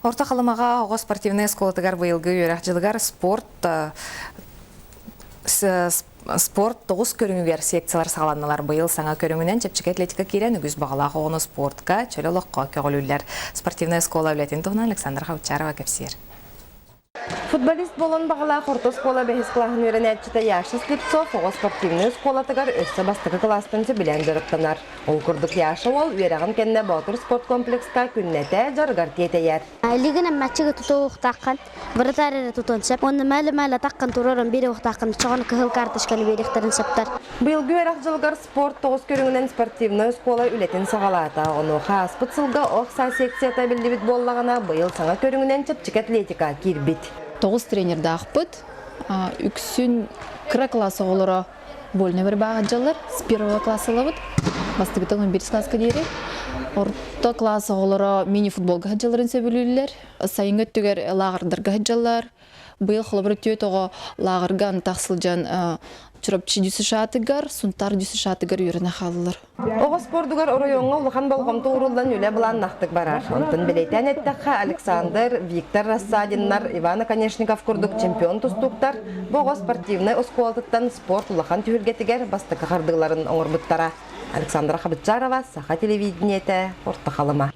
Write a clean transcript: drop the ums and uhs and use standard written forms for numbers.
Орто Халымаҕа оҕо спортивнай оскуолатыгар быйылгы үөрэх дьылыгар спорт спорт тоҕус көрүҥүгэр секциялар саҕаланнылар. Быйыл саҥа көрүҥүнэн чэпчэки атлетика киирэн үгүс баҕалаах оҕону спортка, чөл олоххо көҕүлүүллэр. Спортивнай оскуола үлэтин туһунан Александра Хавчарова кэпсиир. Футболист буолан баҕалаах орто оскуола бэһис кылааһын үөрэнээччитэ Яша Слепцов оҕо спортивнай оскуолатыгар өссө бастакы кылаастан сөбүлээн дьарыктанар. Ол курдук Яша уол үөрэҕин кэннэ Боотур спорткомплекска күннэтэ дьарыгар тиэтэйэр. Илигин эммэччигэ тутуохтааххын, вратарь эрэ тутуон сөп. Уонна мээлэ-мээлэ таххын туруоран биэриэхтааххын, чоҕону кыһыл карточканы биэриэхтэрин сөптөр. Быйылгы үөрэх дьылыгар спорт тоҕус көрүҥүнэн спортивнай оскуола үлэтин саҕалаата. Онуоха ааспыт сылга ох саа секцията биллибит буоллаҕына, быйыл саҥа көрүҥүнэн чэпчэки атлетика киирбит. Тоҕус тренердаахпыт. Үксүн кыра класс оҕолоро вольный борьбаҕа дьаллар. С первого класса ылабыт. Бастакыттан он биир класска диэри. Орто класс оҕолоро мини-футболга сылдьалларын сөбүлүүллэр. Сайыҥҥы өттүгэр лааҕырдарга сылдьаллар. Быйыл холобура түөрт оҕо лааҕырга антах сылдьан Чурапчы ДЮСШ-атыгар, Сунтаар ДЮСШ-атыгар үөрэнэ хааллылар. Оҕо спордугар оройуоҥҥа улахан болҕомто ууруллан үлэ былааннаахтык барар. Онтон бэлиэтээн эттэххэ, Александр, Виктор Рассадиннар, Иван Оконешников курдук чемпион тустууктар бу оҕо спортивнай оскуолатыттан спорт улахан түһүлгэтигэр бастакы хардыыларын оҥорбуттара. Александра Хабытчарова, Саха телевидениетэ, Орто Халыма.